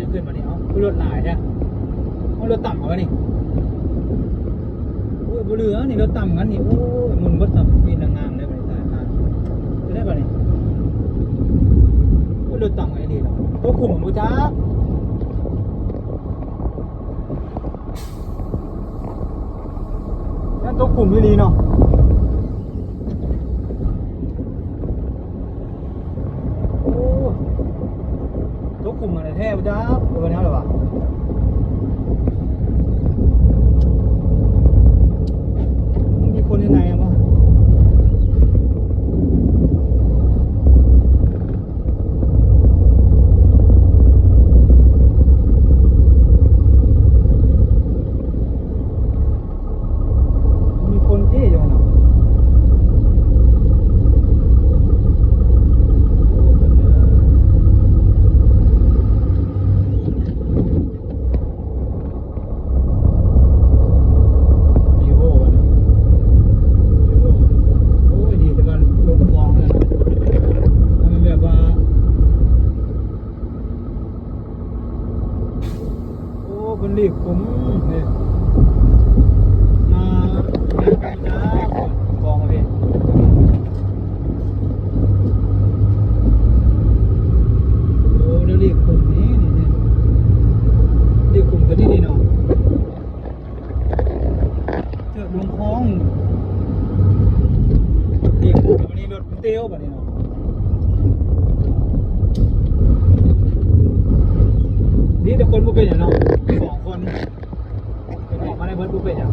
ຈະຂຶ້ນມານີ້ ເອົາ ຄືລົດຫຼາຍແທ້ ເອົາ ລົດຕ່ຳເອົານີ້ ໂອ້ຍ ບໍ່ເຫຼືອນີ້ ລົດຕ່ຳກັນນີ້ ໂອ້ຍ ໝຸ່ນເບິດຊ້ຳ ມີນນາງງາມເດ້ ບັດນີ້ຕາຍຫາ ເປັນໄດ໋ບັດນີ້ ໂອ້ຍ ລົດຕ່ຳກັນອີ່ຫຼີເນາະ ຕົກຂຸມບໍ່ຈັກ ຍັນຕົກຂຸມອີ່ຫຼີເນາະ ໂອ້ ຕົກຂຸມມາແທ້ໆ ບໍ່ຈັກ ເອີ ແນວໃດວະ ມີຄົນຢູ່ໃນບໍ່? ມີຄົນຕິຢູ່ຫັ້ນນະ ໂອ້ຍ ດີແຕ່ວ່າລົງຄອງແລ້ວເນາະ ຖ້າມັນແບບວ່າ ໂອ້ ເພິ່ນຫຼີກຂຸມນີ້ ມາ ມາ ມາ ຂອງເດ້ ໂອ້ ແລ້ວຫຼີກຂຸມນີ້ ນີ້ ນີ້ ຫຼີກຂຸມຕົວນີ້ນີ້ເນາະ. ເກືອບລົງຄອງ ເບຣກບໍ່ທັນ ບັດນີ້ລົດມັນເຕວບັດນີ້ເນາະ ດີແຕ່ຄົນບໍ່ເປັນຫຍັງເນາະ ສອງຄົນ ເປັນອອກມາໄດ້ເບິດ ບໍ່ເປັນຫຍັງ